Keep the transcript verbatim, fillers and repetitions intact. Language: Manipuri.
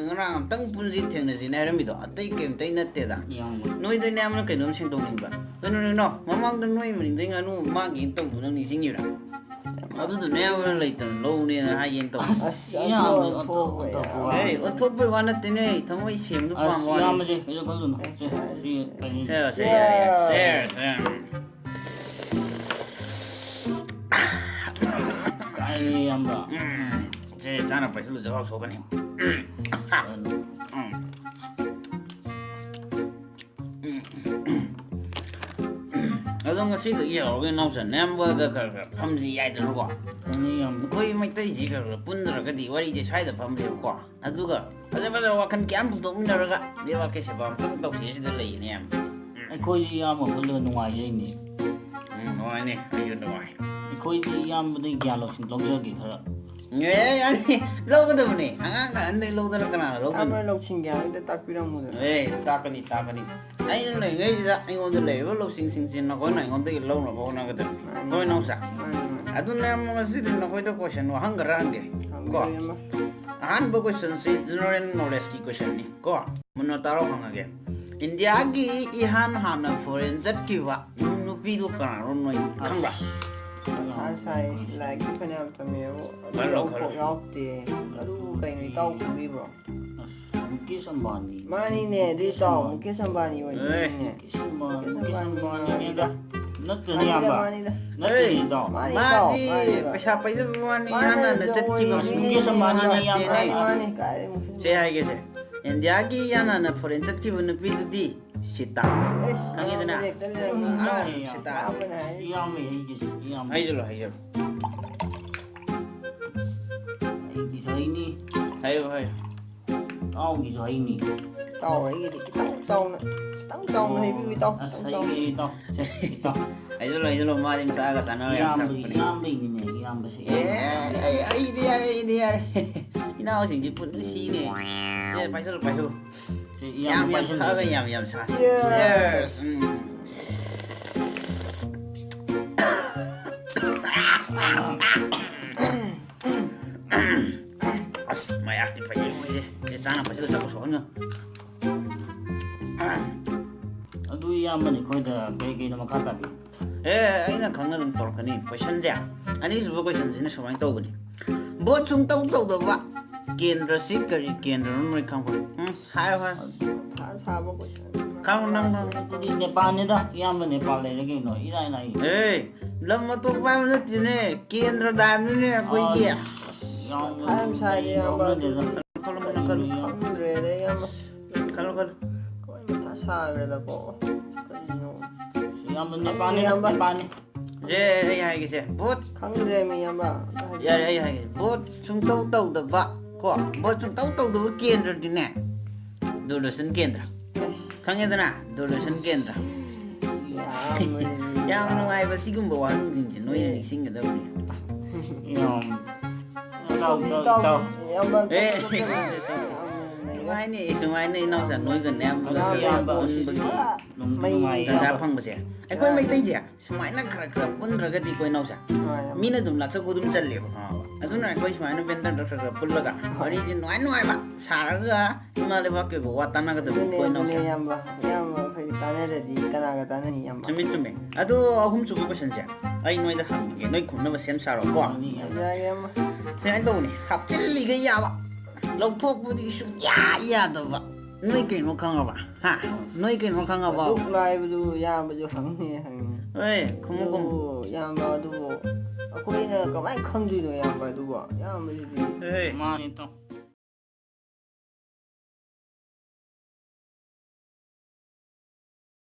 ꯉꯔꯥꯡ ꯑꯝꯇꯪ ꯄꯨꯟꯁꯤ ꯊꯦꯡꯅꯁꯤꯅ ꯍꯥꯏꯔꯝꯃꯤꯗꯣ ꯑꯇꯩ ꯀꯩꯝꯇꯩ ꯅꯠꯇꯦꯗ꯫ ꯏꯌꯥꯝꯕ꯫ ꯅꯣꯏꯗꯅꯦ ꯑꯃꯅ ꯀꯩꯅꯣꯝ ꯁꯦꯡꯗꯣꯛꯅꯤꯡꯕ꯫ ꯀꯩꯅꯣ ꯅꯣꯏꯅꯣ ꯃꯃꯥꯡꯗ ꯅꯣꯏ ꯃꯅꯤꯡꯗꯩ ꯉꯥꯅꯨ ꯃꯥꯡꯒꯦꯅ ꯇꯧꯕꯗꯣ ꯅꯪ ꯅꯤꯡꯁꯤꯡꯉꯤꯕ꯭ꯔꯥ? ꯑꯗꯨꯗꯨꯅꯦ ꯑꯃꯅ ꯂꯩꯇꯅ ꯂꯧꯅꯦꯅ ꯍꯥꯏꯒꯦꯅ ꯇꯧꯕ꯫ ꯑꯁ, ꯑꯁ, ꯏꯌꯥꯝꯕ, ꯑꯗꯨ ꯑꯣꯟꯊꯣꯛꯄ, ꯑꯣꯟꯊꯣꯛꯄ ꯑꯣꯟꯊꯣꯛꯄ ꯌꯥꯔꯣꯏ꯫ ꯑꯦ ꯑꯣꯟꯊꯣꯛꯄꯩ ꯋꯥ ꯅꯠꯇꯦꯅꯦ, ꯊꯃꯣꯏ ꯁꯦꯡꯕꯗꯣ ꯑꯁ, ꯄꯥꯝꯕ ꯋꯥꯅꯤ꯫ ꯏꯌꯥꯝꯕꯁꯦ ꯀꯩꯁꯨ ꯈꯜꯂꯨꯅꯨ꯫ ꯁꯦ, ꯁꯤ, ꯀꯩꯅꯣ꯫ ꯁꯦ, ꯁꯦ, ꯁꯦ, ꯁꯦ꯫ ꯀꯥꯏ ꯏꯌꯥꯝꯕ? ꯎꯝ, ꯁꯦ ꯆꯥꯅ ꯄꯥꯏꯁꯤꯜꯂꯨ, ꯆꯈꯥꯎ ꯁꯣꯛꯀꯅꯤ꯫ ꯎꯝ꯫ ꯑꯗꯣ ꯉꯁꯤꯗꯒꯤ ꯍꯧꯔꯒ ꯏꯅꯥꯎꯆꯥ ꯅꯌꯥꯝꯕꯒ ꯈꯔ ꯈꯔ ꯐꯝꯁꯤ ꯌꯥꯏꯗꯅꯀꯣ꯫ ꯈꯪꯉꯤ ꯏꯌꯥꯝꯕ꯫ ꯑꯩꯈꯣꯏ ꯃꯩꯇꯩꯁꯤ ꯈꯔ ꯈꯔ ꯄꯨꯟꯗ꯭ꯔꯒꯗꯤ ꯋꯥꯔꯤꯁꯦ ꯁ꯭ꯋꯥꯏꯗ ꯐꯝꯁꯦꯕꯀꯣ꯫ ꯑꯗꯨꯒ ꯐꯖ ꯐꯖꯕ ꯋꯥꯈꯜ ꯀꯌꯥꯝ ꯄꯨꯊꯣꯛꯃꯤꯟꯅꯔꯒ ꯂꯩꯕꯥꯛꯀꯤ ꯁꯦꯕꯥ ꯑꯝꯇꯪ ꯇꯧꯁꯤ ꯁꯤꯗ ꯂꯩꯅꯦ ꯌꯥꯝ꯫ ꯑꯩꯈꯣꯏꯁꯤ ꯏꯌꯥꯝꯕ ꯄꯨꯜꯂꯒ ꯅꯨꯡꯉꯥꯏꯖꯩꯅꯦ꯫ ꯎꯝ, ꯅꯨꯡꯉꯥꯏꯅꯦ, ꯑꯩꯁꯨ ꯅꯨꯡꯉꯥꯏ꯫ ꯑꯩꯈꯣꯏꯗꯤ ꯏꯌꯥꯝꯕꯗꯒꯤ ꯒ꯭ꯌꯥꯟ ꯂꯧꯁꯤꯡ ꯂꯧꯖꯒꯦ ꯈꯔ꯫ ꯑꯦ, ꯌꯥꯅꯤ, ꯂꯧꯒꯗꯕꯅꯤ꯫ ꯑꯉꯥꯡꯅ ꯑꯍꯟꯗꯒꯤ ꯂꯧꯗꯅ ꯀꯅꯥꯅ ꯂꯧꯗꯣꯏꯅꯣ? ꯑꯃ ꯂꯧꯁꯤꯡ ꯒ꯭ꯌꯥꯟ ꯑꯝꯇ ꯇꯥꯛꯄꯤꯔꯝꯃꯨꯗꯅ꯫ ꯑꯦ, ꯇꯥꯛꯀꯅꯤ, ꯇꯥꯛꯀꯅꯤ꯫ ꯑꯩꯅ ꯂꯩꯔꯤꯉꯩꯁꯤꯗ ꯑꯩꯉꯣꯟꯗ ꯂꯩꯔꯤꯕ ꯂꯧꯁꯤꯡꯁꯤꯡꯁꯤ ꯅꯈꯣꯏꯅ ꯑꯩꯉꯣꯟꯗꯒꯤ ꯂꯧꯅꯕ ꯍꯣꯠꯅꯒꯗꯕꯅꯤ꯫ ꯃꯥꯅꯤ꯫ ꯍꯣꯏ, ꯅꯥꯎꯆꯥ꯫ ꯃꯥꯅꯤ, ꯃꯥꯅꯤ꯫ ꯑꯗꯨꯅ ꯉꯁꯤꯗꯤ ꯅꯈꯣꯏꯗ question ꯋꯥꯍꯪ ꯈꯔ ꯍꯪꯒꯦ꯫ ꯀꯣ? ꯍꯪꯕꯤꯌꯨ ꯏꯃꯥ꯫ ꯑꯍꯥꯟꯕ questionꯁꯤ general knowledgeꯀꯤ questionꯅꯤ꯫ ꯀꯣ? ꯃꯨꯟꯅ ꯇꯥꯔꯣ ꯍꯪꯉꯒꯦ꯫ ꯏꯟꯗꯤꯌꯥꯒꯤ ꯏꯍꯥꯟ ꯍꯥꯟꯅ foreign ꯆꯠꯈꯤꯕ ꯅꯨꯄꯤꯗꯣ ꯀꯅꯥꯅꯣ ꯅꯣꯏ ꯈꯪꯕ꯭ꯔꯥ? ꯃꯊꯥ ꯁꯥꯏ꯫ ꯂꯥꯏꯔꯤꯛꯇꯤ ꯐꯅꯌꯥꯝ ꯇꯝꯃꯦꯕꯨ ꯑꯗꯨ ꯈꯜꯂꯣ, ꯑꯃꯨꯛꯐꯥꯎ ꯈꯜꯂꯣ꯫ ꯌꯥꯎꯗꯦ꯫ ꯑꯗꯨꯕꯨ ꯀꯩꯅꯣ ꯏꯇꯥꯎ ꯈꯪꯕꯤꯕ꯭ꯔꯣ? ꯑꯁ, ꯃꯨꯀꯦꯁ ꯑꯝꯕꯥꯅꯤ꯫ ꯃꯥꯅꯤꯅꯦ, ꯑꯗꯨ ꯏꯇꯥꯎ ꯃꯨꯀꯦꯁ ꯑꯝꯕꯥꯅꯤꯅꯦ꯫ ꯑꯦ꯫ ꯃꯨꯀꯦꯁ ꯑꯝꯕꯥꯅꯤ, ꯃꯨꯀꯦꯁ ꯃꯨꯀꯦꯁ ꯑꯝꯕꯥꯅꯤ ꯑꯝꯕꯥꯅꯤꯅꯦ꯫ ꯃꯥꯅꯤꯗ꯫ ꯅꯠꯇꯦꯅꯦ ꯃꯥꯅꯤꯗ, ꯏꯌꯥꯝꯕ꯫ ꯃꯥꯅꯤꯗ꯫ ꯅꯠꯇꯦꯅꯦ ꯏꯇꯥꯎ꯫ ꯃꯥꯅꯤ, ꯃꯥꯗꯤ ꯏꯇꯥꯎ, ꯃꯥꯅꯤꯕ꯫ ꯄꯩꯁꯥ ꯄꯥꯏꯖꯕ ꯋꯥꯅꯤ, ꯃꯥꯅ ꯍꯥꯟꯅ ꯖꯒꯣꯏ ꯆꯠꯈꯤꯕ ꯑꯁ, ꯃꯤꯅꯦ, ꯃꯨꯀꯦꯁ ꯑꯝꯕꯥꯅꯤꯅꯦ ꯃꯥꯅ ꯏꯌꯥꯝꯕ꯫ ꯃꯥꯅꯤ, ꯅꯠꯇꯦꯅꯦ꯫ ꯃꯥꯅꯤ, ꯀꯥꯏꯗꯩ ꯃꯨꯀꯦꯁ ꯁꯦ ꯍꯥꯏꯒꯦꯁꯦ, ꯏꯟꯗꯤꯌꯥꯒꯤ ꯏꯍꯥꯟ ꯍꯥꯟꯅ foreign ꯆꯠꯈꯤꯕ ꯅꯨꯄꯤꯗꯨꯗꯤ ꯁꯤꯇꯥ꯫ ꯑꯦꯁ, ꯈꯪꯉꯤꯗꯅ? ꯌꯥꯝ ꯂꯦꯛꯇ ꯆꯨꯝꯃꯤ ꯂꯩꯔꯝꯃꯦ꯫ ꯃꯥꯅꯦ ꯏꯌꯥꯝꯕ꯫ ꯁꯤꯇꯥ ꯑꯃꯅ ꯑꯁ, ꯍꯥꯏ꯫ ꯏꯌꯥꯝꯕ ꯑꯩꯒꯤꯁꯦ, ꯏꯌꯥꯝꯕ꯫ ꯍꯥꯏꯖꯜꯂꯣ, ꯍꯥꯏꯖꯜꯂꯣ꯫ ꯑꯩꯒꯤꯁꯨ ꯍꯩꯅꯤ꯫ ꯍꯥꯏꯌꯨ, ꯍꯥꯏꯌꯨ꯫ ꯏꯇꯥꯎꯒꯤꯁꯨ ꯍꯩꯅꯤ꯫ ꯏꯇꯥꯎ, ꯑꯩꯒꯤꯗꯤ ꯈꯤꯇꯪ ꯆꯥꯎꯅ, ꯈꯤꯇꯪ ꯆꯥꯎꯅ ꯍꯩꯕꯤꯌꯨ, ꯏꯇꯥꯎ, ꯑꯁ, ꯈꯤꯇꯪ ꯆꯥꯎꯅ꯫ ꯍꯩꯅꯤ, ꯏꯇꯥꯎ꯫ ꯁꯦ, ꯏꯇꯥꯎ꯫ ꯍꯥꯏꯖꯜꯂꯣ, ꯍꯥꯏꯖꯜꯂꯣ, ꯃꯥꯗꯤ ꯃꯁꯥꯒ ꯆꯥꯟꯅꯕ ꯌꯥꯝ ꯏꯌꯥꯝꯕꯒꯤ, ꯊꯛꯄꯅꯦ꯫ ꯏꯌꯥꯝꯕꯒꯤꯅꯤꯅꯦ, ꯏꯌꯥꯝꯕꯁꯦ꯫ ꯑꯦ, ꯑꯩ, ꯑꯩꯗꯤ ꯌꯥꯔꯦ, ꯑꯩꯗꯤ ꯌꯥꯔꯦ꯫ ꯏꯅꯥꯎꯁꯤꯡꯗꯤ ꯄꯨꯟꯅ ꯁꯤꯅꯦ꯫ ꯁꯦ, ꯄꯥꯏꯁꯜꯂꯨ, ꯄꯥꯏꯁꯜꯂꯨ꯫ ꯁꯦ, ꯌꯥꯝ, ꯏꯌꯥꯝꯕ ꯌꯥꯝ ꯄꯥꯏꯁꯟꯁꯦ, ꯊꯛꯑꯒ ꯁꯦ꯫ ꯌꯥꯝ, ꯌꯥꯝ ꯁꯥꯁꯦ꯫ Cheers꯫ Cheers꯫ ꯎꯝ꯫ ꯑꯁ, ꯃꯌꯥꯛꯇꯤ ꯐꯩꯌꯦ ꯃꯣꯏꯁꯦ꯫ ꯁꯦ, ꯆꯥꯅ ꯐꯖꯅ ꯆꯠꯄ ꯁꯣꯛꯍꯟꯒꯅꯨ꯫ ꯑꯗꯨ ꯏꯌꯥꯝꯕꯅꯤ ꯑꯩꯈꯣꯏꯗ ꯀꯩ ꯀꯩꯅꯣ ꯃꯈꯥ ꯇꯥꯕꯤ꯫ ꯑꯦ, ꯑꯩꯅ ꯈꯪꯅ ꯑꯗꯨꯝ ꯇꯧꯔꯛꯀꯅꯤ꯫ ꯀꯣꯏꯁꯟꯁꯦ ꯑꯅꯤꯁꯨꯕ ꯀꯣꯏꯁꯟꯁꯤꯅ ꯁꯨꯃꯥꯏꯅ ꯇꯧꯕꯅꯤ꯫ ꯚꯣꯠ ꯁꯨꯡꯇꯧ ꯇꯧꯗꯕ ꯀꯦꯟꯗ꯭ꯔꯁꯤ ꯀꯔꯤ ꯀꯦꯟꯗ꯭ꯔꯅꯣ? ꯅꯣꯏ ꯈꯪꯕ꯭ꯔꯥ? ꯎꯝ, ꯍꯥꯏꯌꯣ, ꯍꯥꯏꯌꯣ꯫ ꯃꯊꯥ ꯁꯥꯕ ꯀꯣꯏꯁꯟ꯫ ꯈꯪꯉꯨ, ꯅꯪ ꯈꯪꯉꯨ꯫ ꯑꯗꯨꯗꯤ ꯅꯦꯄꯥꯜꯅꯤꯗ ꯏꯌꯥꯝꯕ, ꯅꯦꯄꯥꯜ ꯂꯩꯔꯦ ꯀꯩꯅꯣ, ꯏꯔꯥꯏ ꯂꯥꯏ꯫ ꯑꯦ, ꯂꯝ ꯑꯇꯣꯞꯄ ꯍꯥꯏꯕ ꯅꯠꯇꯦꯅꯦ, ꯀꯦꯟꯗ꯭ꯔꯗ ꯍꯥꯏꯕꯅꯤꯅꯦ ꯑꯩꯈꯣꯏꯒꯤ꯫ ꯑꯁ, ꯌꯥꯝ ꯃꯊꯥ ꯌꯥꯝ ꯁꯥꯏꯗ, ꯏꯌꯥꯝꯕ, ꯌꯥꯎꯅꯗꯦꯗ꯫ ꯈꯜꯂꯣ, ꯈꯜꯂꯣ, ꯈꯜꯂꯣ꯫ ꯈꯪꯗ꯭ꯔꯦꯗ, ꯏꯌꯥꯝꯕ꯫ ꯈꯜꯂꯣ, ꯈꯜꯂꯣ꯫ ꯀꯃꯥꯏ ꯃꯊꯥ ꯁꯥꯈ꯭ꯔꯦꯗꯀꯣ꯫ ꯀꯩꯅꯣ? ꯑꯁ, ꯏꯌꯥꯝꯕ, ꯅꯦꯄꯥꯜꯅꯤ, ꯏꯌꯥꯝꯕ꯫ ꯅꯦꯄꯥꯜꯅꯤ꯫ ꯁꯦ, ꯑꯩ ꯍꯥꯏꯒꯦꯁꯦ, ꯚꯣꯠ ꯈꯪꯗ꯭ꯔꯦꯃꯤ, ꯏꯌꯥꯝꯕ꯫ ꯌꯥꯔꯦ, ꯑꯩ ꯍꯥꯏꯒꯦ꯫ ꯚꯣꯠ ꯁꯨꯡꯇꯧ ꯇꯧꯗꯕ ꯀꯣ, ꯚꯣꯠ ꯁꯨꯡꯇꯧ ꯇꯧꯗꯕ ꯀꯦꯟꯗ꯭ꯔꯗꯤꯅꯦ, ꯗꯨꯔꯗꯔꯁꯟ ꯀꯦꯟꯗ꯭ꯔ꯫ ꯈꯪꯉꯦꯗꯅ? ꯗꯨꯔꯗꯔꯁꯟ ꯀꯦꯟꯗ꯭ꯔ꯫ ꯌꯥꯝꯕꯅꯤ꯫ ꯌꯥꯝ ꯅꯨꯡꯉꯥꯏꯕ ꯁꯤꯒꯨꯝꯕ ꯋꯥꯍꯪꯁꯤꯡꯁꯦ ꯅꯣꯏꯅ ꯅꯤꯡꯁꯤꯡꯒꯗꯕꯅꯤ꯫ ꯏꯌꯥꯝ-, ꯏꯇꯥꯎ, ꯏꯇꯥꯎ, ꯏꯇꯥꯎ, ꯏꯇꯥꯎ꯫ ꯏꯌꯥꯝꯕ, ꯑꯦ, ꯌꯥꯝ ꯅꯩꯔꯦ꯫ ꯁꯨꯃꯥꯏꯅ, ꯁꯨꯃꯥꯏꯅ ꯏꯅꯥꯎꯆꯥ ꯅꯣꯏꯒꯅꯦ ꯑꯃꯒ ꯏꯌꯥꯝꯕ꯫ ꯄꯨꯟꯕꯒꯤ ꯅꯨꯡ-, ꯃꯩ ꯅꯨꯡꯉꯥꯏ, ꯇꯥꯟꯖꯥ ꯏꯌꯥꯝꯕ꯫ ꯐꯪꯕꯁꯦ꯫ ꯑꯩꯈꯣꯏ ꯃꯩꯇꯩꯁꯦ ꯁꯨꯃꯥꯏꯅ ꯈꯔ ꯈꯔ ꯄꯨꯟꯗ꯭ꯔꯒꯗꯤ ꯑꯩꯈꯣꯏ ꯏꯅꯥꯎꯆꯥ, ꯍꯣꯏ, ꯏꯌꯥꯝꯕ꯫ ꯃꯤꯅ ꯑꯗꯨꯝ ꯂꯥꯛꯆ ꯑꯗꯨꯝ ꯆꯜꯂꯦꯕ, ꯈꯪꯉꯕ? ꯑꯗꯨꯅ ꯑꯩꯈꯣꯏ ꯁꯨꯃꯥꯏꯅ ꯕꯦꯟꯗꯔꯗ ꯈꯔ ꯈꯔ ꯄꯨꯜꯂꯒ ꯋꯥꯔꯤꯁꯦ ꯅꯨꯡꯉꯥꯏ ꯅꯨꯡꯉꯥꯏꯕ ꯁꯥꯔꯒ ꯏꯃꯥ ꯂꯩꯕꯥꯛꯀꯤ ꯑꯣꯏꯕ ꯋꯥ ꯇꯥꯟꯅꯒꯗꯕꯅꯤ ꯑꯗꯨꯅꯦ, ꯑꯩꯈꯣꯏ ꯑꯗꯨꯅꯦ, ꯏꯅꯥꯎꯆꯥ꯫ ꯏꯌꯥꯝꯕ꯫ ꯏꯌꯥꯝꯕ ꯑꯩꯈꯣꯏ ꯇꯥꯟꯅꯗ꯭ꯔꯗꯤ ꯀꯅꯥꯒ ꯇꯥꯟꯅꯅꯤ, ꯏꯌꯥꯝꯕ? ꯆꯨꯝꯃꯤ, ꯆꯨꯝꯃꯤ꯫ ꯑꯗꯣ ꯑꯍꯨꯝꯁꯨꯕ ꯀꯣꯏꯁꯟꯁꯦ ꯑꯩ ꯅꯣꯏꯗ ꯍꯪꯉꯒꯦ, ꯅꯣꯏ ꯈꯨꯝꯅꯕ ꯁꯦꯝ ꯁꯥꯔꯣꯀꯣ꯫ ꯌꯥꯏ, ꯏꯌꯥꯝꯕ꯫ ꯁꯨꯃꯥꯏꯅ ꯇꯧꯕꯅꯤ, ꯍꯥꯞꯆꯤꯜꯂꯤꯒꯩ ꯌꯥꯕ, ꯂꯧꯊꯣꯛꯄꯗꯤ ꯁꯨꯡꯌꯥ ꯌꯥꯗꯕ꯫ ꯅꯣꯏ ꯀꯩꯅꯣ ꯈꯪꯉꯕ? ꯍꯥ? ꯅꯣꯏ ꯀꯩꯅꯣ ꯈꯪꯉꯕ? ꯑꯗꯨꯛ ꯂꯥꯏꯕꯗꯨ ꯏꯌꯥꯝꯕꯁꯨ ꯍꯪꯅꯤ ꯍꯪꯉꯤ꯫ ꯑꯦ, ꯈꯨꯝꯃꯨ, ꯈꯨꯝꯃꯨ꯫ ꯑꯗꯨꯕꯨ ꯏꯌꯥꯝꯕ, ꯑꯗꯨꯕꯨ ꯑꯩꯈꯣꯏꯅ ꯀꯃꯥꯏꯅ ꯈꯪꯗꯣꯏꯅꯣ, ꯏꯌꯥꯝꯕ? ꯑꯗꯨꯕꯨ ꯏꯌꯥꯝꯕꯁꯤꯗꯤ ꯑꯦ, ꯃꯥꯅꯤ, ꯏꯇꯥꯎ꯫